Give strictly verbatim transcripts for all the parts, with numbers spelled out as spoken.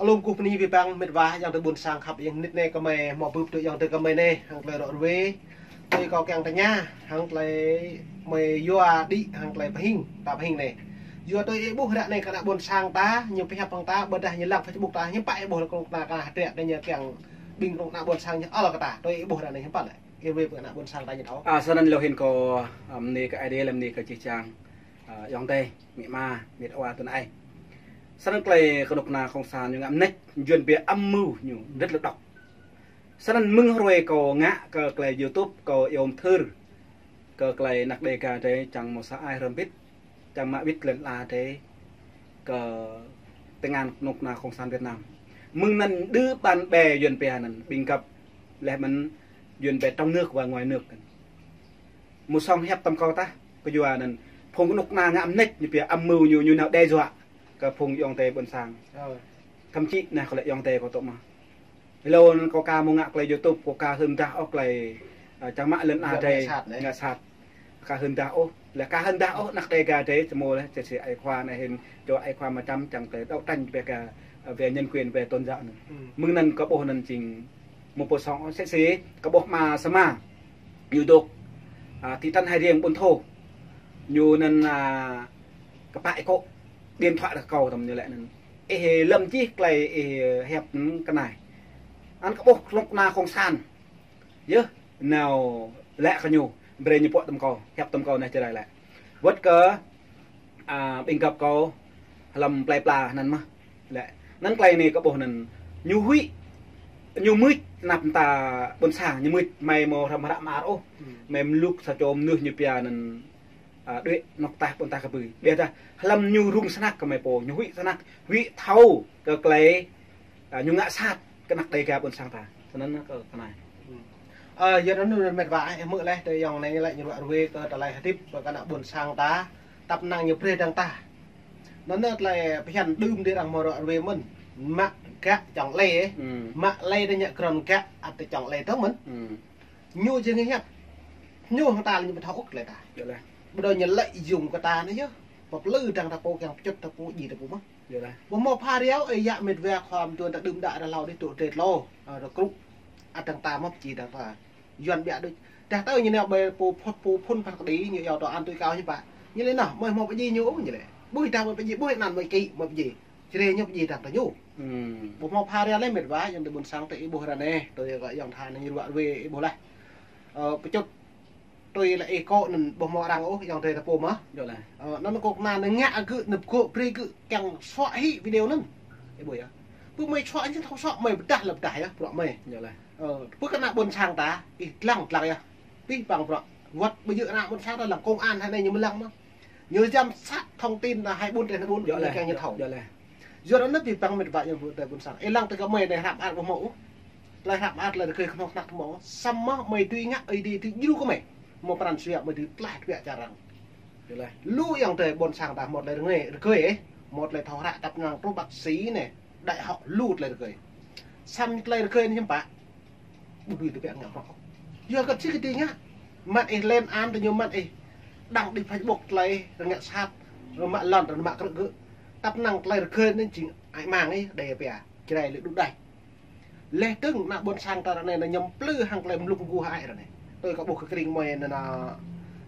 Alum kuh pni bi păng mĭt wa ayŏng adei ƀuôn sang khăp êng nĭt nĕ kơ mei mâo bưp tui ayŏng adei kơ mei nĕ hŏng klei ră ruê. Tui kâo kiăng tơña hŏng klei mei yua đĭ hŏng klei pơhing, ta pơhing nĕ. Yua tui ih ƀuh ră nĕ kơ ană ƀuôn sang ta, ñu pơhiăp hŏng ta, ƀiădah ñu lăng Facebook ta, ñu pă ih ƀuh lĕ knŭk kna ka hdră kơ ñu kiăng ƀing knŭk kna ƀuôn sang ñu ăl kơ ta. Tui ih ƀuh ră nĕ hiưm pă lĕ. Ih wĭ pơ ană ƀuôn sang ta ñu thâo. A, snăn lŏ hĭn kâo, a, mni kơ Aê Diê leh mni kơ jih jang, a, ayŏng adei, amĭ ama, mĭt wa tơ anei. Snăn klei knŭk kna Cộng sản ñu ngă mnêč, yuăn pia âm mưu ñu rất là độc. Snăn mơ̆ng hruê kâo ngă kơ klei YouTube kâo iêu mthưr kơ klei anak Đêga drei čiăng mâo sa ai hrăm bĭt, čiăng mă wĭt lăn ala drei kơ tơngan knŭk kna Cộng sản Việt Nam. Mơ̆ng anăn đơ ƀan ƀe yuăn pia anăn, ƀĭng găp leh mơ̆n yuăn pia trong nước và ngoài nước. Mâo sŏng hiăp tăm kâo tah, kyua anăn phung knŭk kna ngă mnêč ñu pia âm mưu ñu, ñu nao đe dọa kơ phung ayŏng adei ƀuôn sang. Ơ. Thậm chí anei kâo lĕ ayŏng adei kâo tŭ mơh. Êlâo anăn kâo ka mâo ngă klei YouTube, kâo ka hưn dah ôh klei, a, čiăng mă lăn ala drei ngă sat nĕ. Ngă sat. Ka hưn dah ôh, leh ka hưn dah ôh anak Đêga drei, čmô leh, čê si ai khua anei hĭn, čô ai khua mčăm čiăng klei đấu tranh về ka, a, về nhân quyền, về tôn giáo anăn. Mơ̆ng anăn kâo ƀuh anăn jing mâo pô sŏng ôh, sĕ si, kâo ƀuh ama Sama, ñu dôk, a, thị trấn Hai Riêng, Ƀuôn Thô. Ñu anăn, a, kpă ih kŏ điện thoại kơ kâo tăm ñu lĕ anăn. Ih lăm jih klei ih hiăp anăn kơ anei. Anăn kâo ƀuh knŭk kna Cộng sản. Yơh, nao lĕ kơ ñu, brei ñu pŏk tăm kâo, hiăp tăm kâo anei čơrai lĕ. Wăt kơ, a, ƀĭng găp kâo, hlăm plei pla anăn mơh. Lĕ, anăn klei anei kâo ƀuh anăn, ñu huĭ, ñu mưč, anăp mta ƀuôn sang, ñu mưč, mei mâo hrăm hră mơar ôh, mei mluk sa čô mnuih ñu pia anăn, a, đuĕ anôk tah ƀuôn tah kbưi. Ƀiădah hlăm ñu rŭng snăk kơ mei pô, ñu huĭ snăk, huĭ thâo kơ klei, a, ñu ngă sat kơ anak Đêga ƀuôn sang ta. Snăn kơ, kơ anei. A, yua anăn mĭt wa, ih hmư̆ leh, tơ ayŏng anei lĕ ñu ruă ruê kơ tơlơi hdĭp kơ ană ƀuôn sang ta, tăp năng ñu brei dăng ta. Anăn tơlơi bhiăn đưm dih arăng mâo ruă ruê mơ̆n. Mă gă čŏng lei, mă lei dih ñu krŏn gă, ăt čŏng lei tơ mơ̆n. Ñu jing hiăp. Ñu hŏng ta ñu ƀu thâo ôh klei ta. Ƀiădah ñu lợi dụng kơ ta anei yơh. Pŏk lư dăng ta pô kiăng pčŭt ta pô dji ta pô mơh. Ƀu mâo pha riâo, ơ yă mĭt wa khua mduôn ta đưm đă ră hlâo dih tŭ drei tlô. Ơ, ră krŭ. Ăt dăng ta mơh pči dăng ta. Yuăn ƀiă đuč. Dah tơ ñu nao ƀai pô phŭn, pô phŭn phat kđi, ñu yua tơ an tui kâo hiưm pă. Ñu lĕ nao, mơi mâo pơdjai ñu ôh ñu lĕ. Ƀuh dah mơi pơdjai, ƀuh anăn mơi kĭ, mơi pơdjai. Črê ñu pơdjai dăng ta ñu. Ƀu mâo pha riâo leh mĭt wa, ayŏng adei ƀuôn sang ta ih ƀuh ră anei. Tơ kơ ayŏng tha anei ñu ruă ruê ih ƀuh leh. Ơ, pčŭt. Tui lĕ ih kŏ anăn ƀu mâo arăng ôh, ayŏng adei ta pô mơh. Ơ, anăn kŏ kna anăn ngă gơ̆ năp gơ̆ brei gơ̆ kiăng suă hĭ video anăn. Ih ƀuh yơh. Pơ mơi suă ñu thâo suă mơi pơdah leh pơdah yơh, bruă mơi. Ơ, pơ kơ ană ƀuôn sang ta, ih dlăng dlăng yơh. Pih păng bruă. Wăt ƀu djơ̆ ană ƀuôn sang ta lăng công an hă anei ñu mlăng mơh. Ñu jăm sat thông tin anăn hai ƀuôn drei anăn ƀuôn, ñu kiăng ñu thâo. Yua anăn bi păng mĭt wa ayŏng adei ƀuôn sang. Ih lăng tơ kơ mơi anei hră mơar ƀu mâo ôh. Tơlơi hră mơar tơlơi rơgơi knŏng snăk mâo. Samơ̆ mơi dưi ngă ơi dih dưi djru kơ mơi. Mâo pran jua mơi dưi tlaih tbiă čar arăng. Lu ayŏng adei ƀuôn sang ta mâo tơlơi rơgơi, rơgơi ih. Mâo tơlơi thâo hră tăp năng truh bác sĩ anei. Đại học lu tơlơi rơgơi. Săm tơlơi rơgơi anei hiưm pă. Ƀu dưi tbiă ngă bruă. Yua kơ si kơ dưi ngă. Mă ih lên án tơ ñu mă ih. Đăng đi Facebook tơlơi rơngă sat. Mă lăn tơ mă krư̆ gơ̆. Tăp năng tơlơi rơgơi anăn jing ai mang ih đei pia. Čơrai lĕ đu đač. Leh dơ̆ng ană ƀuôn sang ta ră anei anăn ñu mplư hŏng tơlơi mluk mgu hơăi ră anei. Tui kâo ƀuh kơ krĭng mơi anăn, a,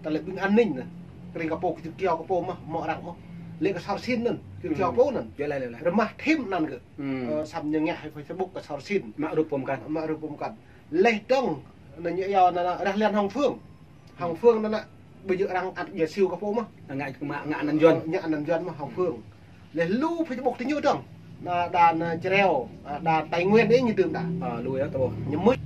tơlơi ƀing an ninh anăn. Krĭng kơ pô kơ kyâo kơ pô mơh, mâo arăng ôh. Lĕ kơ sar sin anăn, kơ kyâo pô anăn. Rơmah thim anăn gơ̆. Ơ, săm ñu ngă hĕ Facebook kơ sar sin. Mă rup pô mkăn. Mă rup pô mkăn. Leh dơ̆ng, anăn ñu yua anăn rah liăn hŏng Phương. Hŏng Phương anăn ƀu djơ̆ arăng ăt ñu siu kơ pô mơh. Ngă, ngă, ngă anăn yuăn. Ngă anăn yuăn mơh hŏng Phương. Leh lu Facebook tơ ñu dơ̆ng. Anăn, anăn, a, Čreo, a, anăn Tây Nguyên ih ñu dưm đa. Ơ, lu yơh tơ ƀuh. Ñu mưč.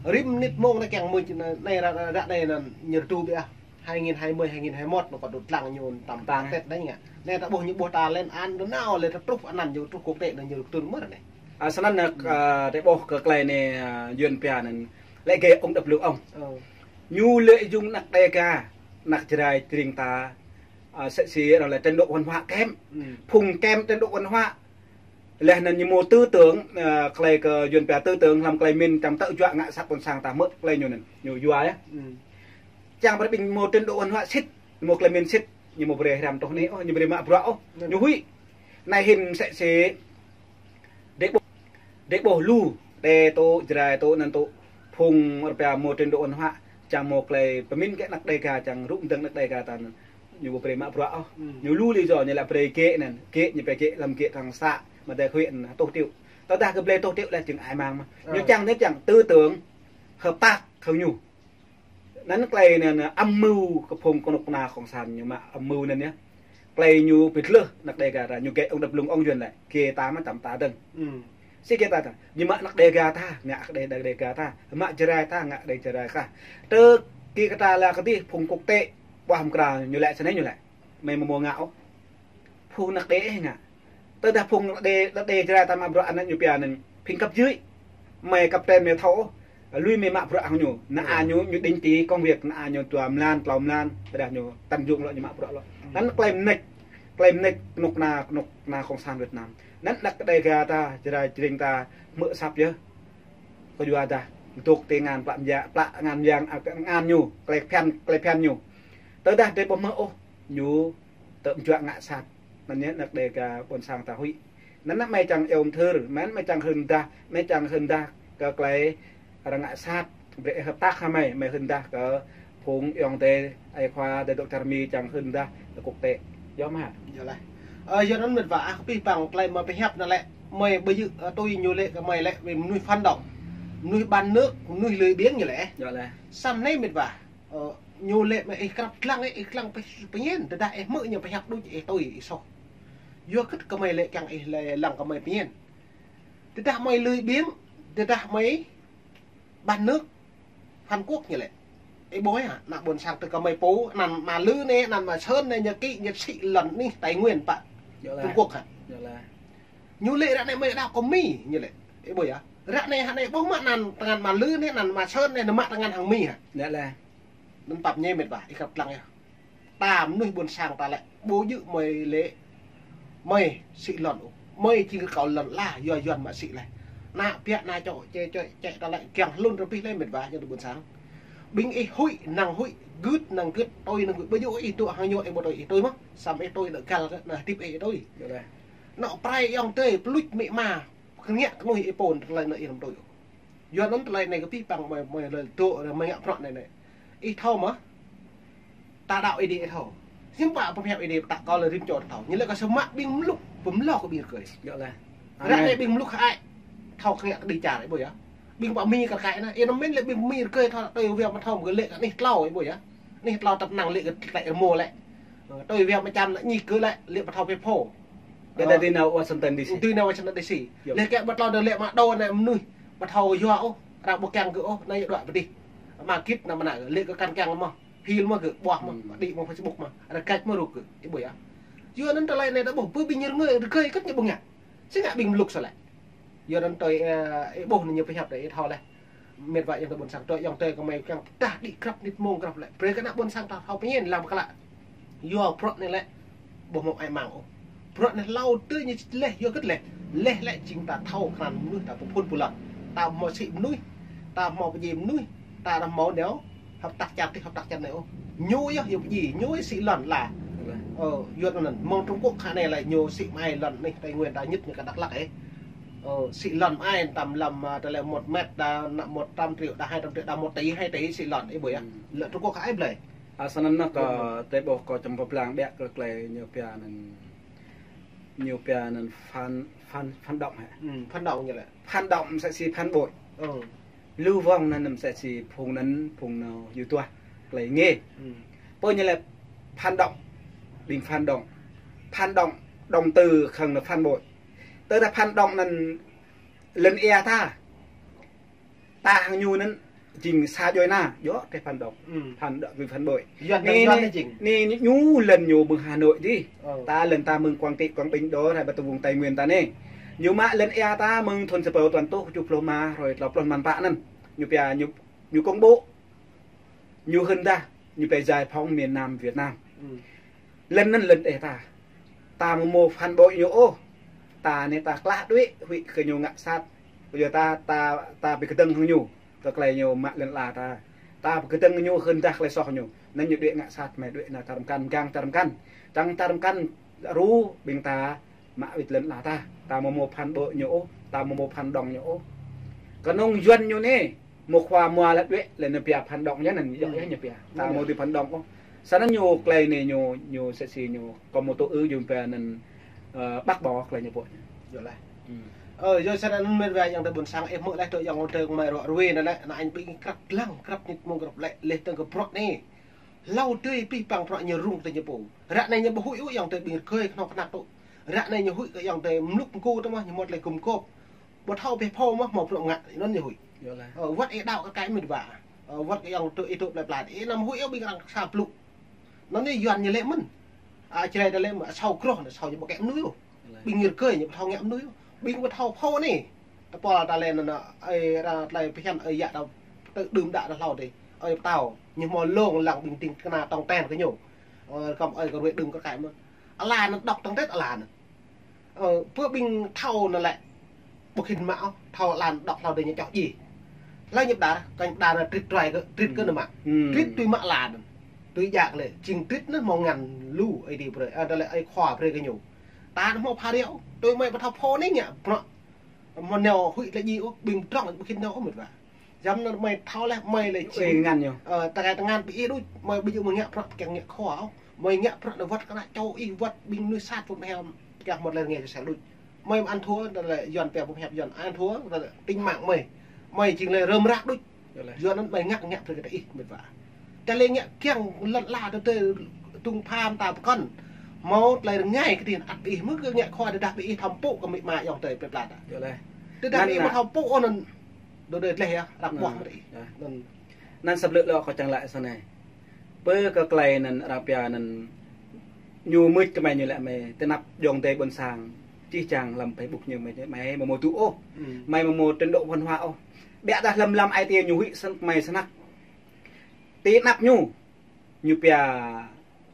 Rĭm mnĭt mông anăn kiăng mưč anăn, anei ră, ră, ră anei anăn ñu rơdu ƀiă. Hai nghìn hai mươi, hai nghìn hai mươi mốt anăn kâo dôk dlăng ñu tăm Tết anei ngă. Anei ta ƀuh ñu ƀuh ta lên án anăn nao leh ta truh anăn ñu truh quốc tế anăn ñu rơktul mơh anei. A, snăn anăn, a, ta ƀuh kơ klei anei, a, yuăn pia anăn. Lĕ gei ông đập lưng ông. Ơ. Ñu lợi dụng anak Đêga, anak Jrai Jring ta, a, sĕ si arăng lĕ trình độ văn hóa kém. Phung kém trình độ văn hóa. Leh anăn ñu mâo tư tưởng, a, klei kơ yuăn pia tư tưởng hlăm klei mĭn čiăng tơ̆ juă ngă sat ƀuôn sang ta mơ̆ klei ñu anăn. Ñu yua yơh. Čiăng brei ƀing mâo trình độ văn hóa sĭt, mâo klei mĭn sĭt, ñu mâo brei hriăm tŏh anei ôh, ñu brei mă bruă ôh. Ñu huĭ. Anei hĭn sĕ si. Dê ƀuh Drei ƀuh lu, drei tŭ, Jrai tŭ, anăn tŭ, phung rpia mâo trình độ văn hóa, čiăng mâo klei pơmĭn kơ anak Đêga, čiăng rŭ mdơ̆ng anak Đêga ta anăn. Ñu ƀu brei mă bruă ôh. Ñu lu lý do ñu lĕ brei gĕ anăn, gĕ ñu brei gĕ hlăm gĕ thăng xã, mă dei huyện, tuh triệu. Tơdah kơ brei tuh triệu leh jing ai mang mơh. Ñu čiăng, ñu čiăng tư tưởng hợp tác hŏng ñu. Anăn klei anăn âm mưu kơ phung knŭk kna cộng sản ñu mă âm mưu anăn yơh. Klei ñu bi dlưh anak Đêga ta, ñu gĕ ŏng đăp lŭng ŏng yuăn lĕ, gĕ ta mă čăm ta dơ̆ng. Si gĕ ta ta, ñu mă anak Đêga ta, ngă kơ Đê-, Đê-, Đêga ta, mă Jrai ta, ngă kơ Đê-, Jrai ta. Tơ ki kơ ta lĕ kơ dih phung quốc tế, ƀuah mkra ñu lĕ, snei ñu lĕ. Mei mâo mâo ngă ôh. Phung anak Đê ngă. Tơdah phung Đê, Đê Jrai ta mă bruă anăn ñu pia anăn phĭng cấp dưới. Mei cấp trên mei thâo ôh. Lui mei mă bruă hŏng ñu. Anăn a ñu, ñu định kỳ công việc, anăn a ñu dua mlan, tlâo mlan. Tơdah ñu tăn jung lŏ ñu mă bruă lŏ. Anăn klei mnêč, klei mnêč knŭk kna, knŭk kna cộng sản Việt Nam. Anăn anak Đêga ta, Jrai Jring ta, hmư̆ asăp yơh. Kyuadah, dôk ti ngăn pla mya, pla ngăn yang, a, ngăn ñu, klei phiăn, klei phiăn ñu. Tơdah drei ƀu hmư̆ ôh, ñu tơ mjuă ngă sat. Anăn yơh anak Đêga ƀuôn sang ta huĭ. Anăn mei čiăng iêu mthưr, mei, mei čiăng hưn dah, mei čiăng hưn dah kơ klei arăng ngă sat, brei hợp tác hă mei, mei hưn dah kơ phung ayŏng adei, ai khua adei dôk čar Mi čiăng hưn dah kơ quốc tế. Yơh mơh. Yơh leh. Ơ, yơh anăn mĭt wa, ah, kơ pih păng klei mă pơhiăp anăn lĕ, mei ƀu djơ̆, ơ, tui ñu lĕ kơ mei lĕ, mnuih phản động, mnuih bán nước, mnuih lười biếng ñu lĕ. Yơh leh. Săm anei mĭt wa. Ơ, ñu lĕ mei ih krăp dlăng, ih dlăng pơ-, pơñen, tơdah ih hmư̆ ñu pơhiăp đuč ih tui ih soh. Yua kơ kơ mei lĕ kiăng ih lĕ lăng kơ mei pơñen. Tơdah mei lười biếng, tơdah mei bán nước, Hàn Quốc ñu lĕ. Ih ƀuh hă, anăn ƀuôn sang tơ kơ mei pô, anăn mă lư anei, anăn mă sơn anei, ñu kĭ, ñu sĭ lăn anih Tây Nguyên pă. Trung Quốc hă. Ñu lĕ ră anei mei đăo kơ Mi, ñu lĕ. Ih ƀuh yơh. Ră anei hă anei ƀuh mă anăn tơngan mă lư anei, anăn mă sơn anei, nao mă tơngan hŏng Mi hă. Anăn tăp ñe mĭt wa, ih krăp dlăng yơh. Ta mnuih ƀuôn sang ta lĕ, ƀu djơ̆ mei lĕ, mei sĭ lăn ôh. Mei jing kơ lăn ala, yua yuăn mă sĭ leh. Anăn pia anăn čô, čê, čô, čê ta lĕ, kiăng hlŭn rơbih leh mĭt wa, ñu ƀuôn sang. Ƀing ih huĭ, năng huĭ, gưt, năng gưt, tui, năng gưt. Ƀu djơ̆ ih dôk hŏng ñu, ih ƀu tui, ih tui mơh. Săm ih tui, đa găl kơ, anăn hdĭp ih tui. Anăn prai ayŏng adei, pluč mĭ ma, kơ ngă knuih ih pô, tơlơi anăn ih lăm tui. Yua anăn tơlơi anei kơ pih păng mei, mei lĕ dôk, mei ngă bruă anei anei. Ih thâo mơh. Ta đăo Aê Diê ih thâo. Hiưm pă pơhiăp Aê Diê ta kơ lĕ rĭm čô thâo. Ñu lĕ kơ sa mă ƀing mluk, pơm lŏ kơ ƀing rơkơi. Yơh leh. Ră anei ƀing mluk hơăi. Thâo kơ ngă kơ đi čar, ih ƀuh yơh. Ƀing pă Mi kơ kăi anăn. Ih anăn mĭn lĕ ƀing Mi rơkơi thâo, tui wiă mă thâo mă lĕ kơ anih tlâo, ih ƀuh yơh. Anih tlâo tăp năng lĕ kơ tlĕ rmô lĕ. Ơ, tui wiă mă čăm lĕ ñi kơ lĕ, lĕ mă thâo pê phô. Ơ. Dê dê nao Washington D C. Dê nao Washington D C. Yơh. Leh kơ ƀu tlâo dê lĕ mă đô anei mnuih. Ƀu thâo yua ôh, arăng ƀu kiăng gơ̆ ôh, anei dua pơdih. Mă gĭt anăn mnă gơ̆, lĕ kơ kăn kiăng mơh. Hil mơh gơ̆, ƀuah mơh, đĭ mơh Facebook mơh. Arăng kač mơh ruk gơ̆, ih ƀuh yơh. Yua anăn tơlơi anei ta ƀuh, ƀu ƀing ñu rơngơi, rơgơi kơt ñu ƀu ngă. Si ngă ƀing mluk sa lĕ. Yua anăn tui, ơ, ih ƀuh anăn ñu pơhiăp tui ih thâo leh. Mĭt wa ayŏng adei ƀuôn sang tui ayŏng adei kơ mei kiăng pơdah đĭ krăp nĭt mông krăp leh. Brei kơ ană ƀuôn sang ta thâo pơñen lăng pơkla. Yua bruă anei lĕ ƀu mâo ai mang ôh. Bruă anei hlâo tơ ñu leh yua kơt leh. Leh lĕ jing ta thâo kơ anăn mnuih ta pơphun pơlăn. Ta mâo sĭ mnuih, ta mâo pơjing mnuih, ta mâo nao hợp tác čar tih hợp tác čar anei ôh. Ñu yơh yua pơjing, ñu yơh sĭ lăn ala. Ơ, yua anăn mơ̆ng Trung Quốc hă anei lĕ ñu sĭ mă ai lăn anih Tây Nguyên ta nhất ñu kơ Dak Lak ih. Ơ, sĭ lăn mă ai tăm lăm, ơ, tơlơi một mét đa, nă một trăm triệu đa hai trăm triệu đa một tỷ, hai tỷ sĭ lăn, ih ƀuh yơh. Lĕ Trung Quốc hă ai blei. A, snăn nă kơ tê ƀuh kơ čăm pơblang ƀiă kơ klei ñu pia anăn, ñu pia anăn phản, phản, phản động hă? Phản động ñu lĕ. Phản động msĕ si phản bội. Ơ. Lưu vong anăn msĕ si phung anăn, phung nao yua tuah klei ngê. Pô ñu lĕ phản động, ƀing phản động. Phản động, động từ khăng là phản bội. Tơdah phản động anăn lăn êa ta. Ta hŏng ñu anăn jing sa djuê ana, djŏ teh phản động. Phản động, vì phản bội. Anei, anei, ñu lăn ñu mơ̆ng Hà Nội dih. Ơ. Ta lăn ta mơ̆ng Quảng Trị, Quảng Bình đó, hai ba tu vùng Tây Nguyên ta anei. Ñu mă lăn êa ta mơ̆ng thŭn sa êbâo tuăn êtuh kjuh pluh êma, hruê tlâo pluh êma pă anăn. Ñu pia, ñu, ñu công bố. Ñu hưn dah, ñu pia giải phóng miền Nam Việt Nam. Lăn anăn lăn êa ta. Ta mâo mâo phản bội ñu ôh. Ta anei ta klah đuĕ, huĭ kơ ñu ngă sat. Kyua ta, ta, ta bi kdơ̆ng hŏng ñu. Kơ klei ñu mă lăn ala ta. Ta bi kdơ̆ng ñu hưn dah klei soh ñu. Anăn ñu đuĕ ngă sat, mei đuĕ nao čar mkăn, gang čar mkăn. Čiăng čar mkăn rŭ ƀing ta mă wĭt lăn ala ta. Ta mâo mâo phản bội ñu ôh. Ta mâo mâo phản động ñu ôh. Knŏng Yuăn ñu nê, mâo khua mua leh đuĕ, leh ñu pia phản động yơh anăn, yơh, yơh ñu pia. Ta mâo dưi phản động ôh. Snăn ñu klei nê ñu, ñu sĕ si ñu, kâo mâo tŭ ư jŭm pia anăn, ơ, bác bỏ klei ñu pô. Yơh leh. Ơ, yơh snăn anăn mĭt wa ayŏng adei ƀuôn sang ih hmư̆ leh tơ ayŏng adei kmei ruă ruê anăn leh, anăn ƀing krăp dlăng, krăp nit mông krăp leh, leh tơ̆ng kơ bruă nê. Hlâo dih pih păng bruă ñu rŭng tơ ñu pô. Ră anei ñu ƀu huĭ ôh ayŏng adei ƀing rơgơi knhâo knhăk tŭ. Ră anei ñu huĭ kơ ayŏng adei mluk mgu tơ mơh ñu mâo klei gum gôp. Ƀu thâo pih phô mơh mâo bruă ngă, anăn ñu huĭ. Yơh leh. Ơ, wăt ih đăo kơ kei mĭt wa. Ơ, wăt kơ ayŏng adei ih tŭ plei pla. Ih năm huĭ ôh ƀing arăng sa blŭ. Anăn ñu Yuăn ñu lĕ mơ̆n. A, Jrai ta lĕ mơ̆n, asâo groh, asâo ñu ƀu kĕ mnuih ôh. Ƀing ñu rơgơi ñu ƀu thâo ngă mnuih ôh. Ƀing ƀu thâo phô nê. Tơpul ta lĕ anăn, ơ, ơ, ra tlei pơhiăn, ơ, yă ta tơ đưm đă ta hlâo dih. Ơ, ptao. Ñu mâo lông lăng ƀing dĭng kna tŏng ten kơ ñu. Ơ, kăm ơ, kơ ruê đưm kơ kei mơ̆n. Ala anăn đŏk tŏng têt ala anăn. Ơ, pơ ƀing thâo anăn lĕ. Ƀu khĭn mă ôh, thâo ala anăn đŏk hlâo dih ñu čoh djiê. Hlei ñu pđar, kơ ñu pđar anăn trit truai kơ, trit kơ anăn mă. Trit tui mă ala anăn. Tui jak lĕ, jing trit anăn mâo ngăn lu, ơi dih brei, ơ, ta lĕ ơi khua brei kơ ñu. Ta anăn mâo phara ôh, tui mei ƀu thâo phô nê ngă, bruă. Mâo nao huĭ lĕ djiê ôh, ƀing pdrŏng ƀu khĭn nao ôh mĭt wa. Yăm anăn mei thâo leh, mei lĕ ui, jing ngăn ñu. Ơ, ta kei tơngan bi ih đuč, mei ƀu djŏ mei ngă bruă kiăng ngă khua ôh. Mei ngă bruă anăn wăt kơ anăn čô ih wăt ƀing mnuih sat wăt mei hĕ kiăng mâo tlei rngai sel đuč. Mei mă ăn thua, ta lĕ Yuăn pia phung hiăp Yuăn ăn thua, ta lĕ tính mạng mei. Mei jing lĕ rơm rah đuč. Yơh leh. Yuăn anăn mei ngă ngă brei kơ ta ih mĭt wa. Ta lĕ ngă kiăng lăn ala ta tơ tung pham ta pơkŏn. Mâo tlei rngai kơ dih ăt ih mơ̆ kơ ngă khua tơdah bi ih thâo pŭ kơ mĭ ma ayŏng adei plei pla ta. Yơh leh. Tơdah bi ih mâo thâo pŭ ôh anăn. Dôk dôk dleh yơh, răp mơh mơ̆ ih. Anăn. Anăn sa blư̆ lŏ kâo čiăng lač snei. Pơ kơ klei anăn arăng pia anăn ñu mưč kơ mei ñu lĕ mei, ti anăp ayŏng adei ƀuôn sang, čih čang hlăm Facebook ñu mei, mei mâo mâo tŭ ôh. Mei mâo mâo trình độ văn hóa ôh. Ƀiădah hlăm hlăm ai tiê ñu huĭ snăn mei snăk. Ti anăp ñu, ñu pia,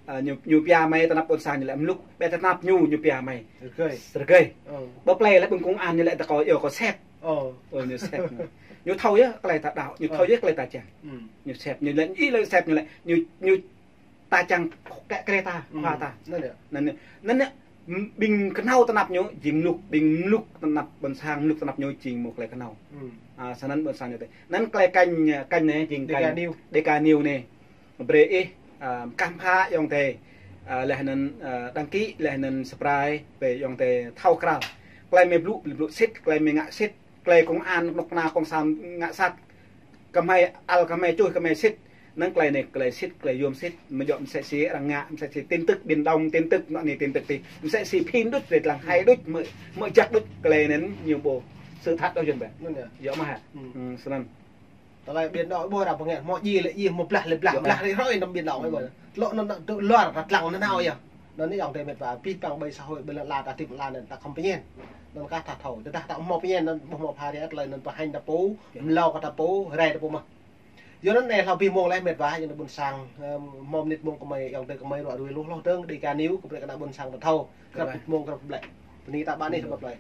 ơ, ñu, ñu pia mei ti anăp ƀuôn sang ñu lĕ mluk, ƀiădah ti anăp ñu, ñu pia mei. Rơgơi. Rơgơi. Ơ. Ƀơ plei lĕ ƀing công an ñu lĕ ta kâo, yơh kâo sep. Ơ. Ơ, ñu sep. Ñu thâo yơh klei ta đăo, ñu thâo yơh klei ta čiăng. Ñu sep, ñu lĕ, ih lĕ sep ñu lĕ, ñu, ñu ta čiăng kĕ krê ta, khua ta. Anăn yơh. Anăn yơh. Anăn yơh, ƀing knhâo ti anăp ñu, jing mluk, ƀing mluk ti anăp ƀuôn sang, mluk ti anăp ñu jing mâo klei knhâo. A, snăn ƀuôn sang ñu tê. Anăn klei kênh, kênh anei, jing kênh Dega News. Dega News anei. Brei ih, a, mkah mphă ayŏng adei, a, leh anăn, a, đăng ký, leh anăn subscribe, brei ayŏng adei thâo kral. Klei mei blŭ, blŭ sĭt, klei mei ngă sĭt, klei công an knŭk kna cộng sản ngă sat. Kơ mei ăl kơ mei čuh kơ mei sĭt. Năng klei anei klei sĭt, klei yuôm sĭt, mjŏ msĕ si arăng ngă, msĕ si tin tức Biển Đông, tin tức anăn anei tin tức ti. Msĕ si phim đuč, leh dlăng hai đuč, mơ̆, mơ̆ jăk đuč, klei anăn ñu ƀuh sự thật đôi chân bé. Anăn yơh. Yơh mơh hă? Snăn. Tơlơi Biển Đông ƀuh arăng pơngĕt, mâo djiê lĕ djiê, mâo blah lĕ blah, blah lĕ hrơi năm Biển Đông ƀuh. Lŏ anăn tơ luar ta dlăng anăn nao yơh. Anăn anei ayŏng adei mĭt wa, pih păng ƀai xã hội, ƀai lăn ala ta tĭp lăn anăn ta khăm pơñen. Anăn kah ta thâo, tơdah ta mâo pơñen anăn ƀuh mâo phara tlei anăn pơhañ ta pô, mlâo kơ ta pô, rai ta pô mơh. Yua anăn anei hlâo bi mông leh mĭt wa, ayŏng adei ƀuôn sang, ơ, mâo mnĭt mông kơ mei, ayŏng adei kơ mei ruă ruê lu hloh dơ̆ng, Dega News, kơ brei kơ ană ƀuôn sang ta thâo. Krăp mông krăp blĕ. Bơni ta ƀă anei sĭt blei.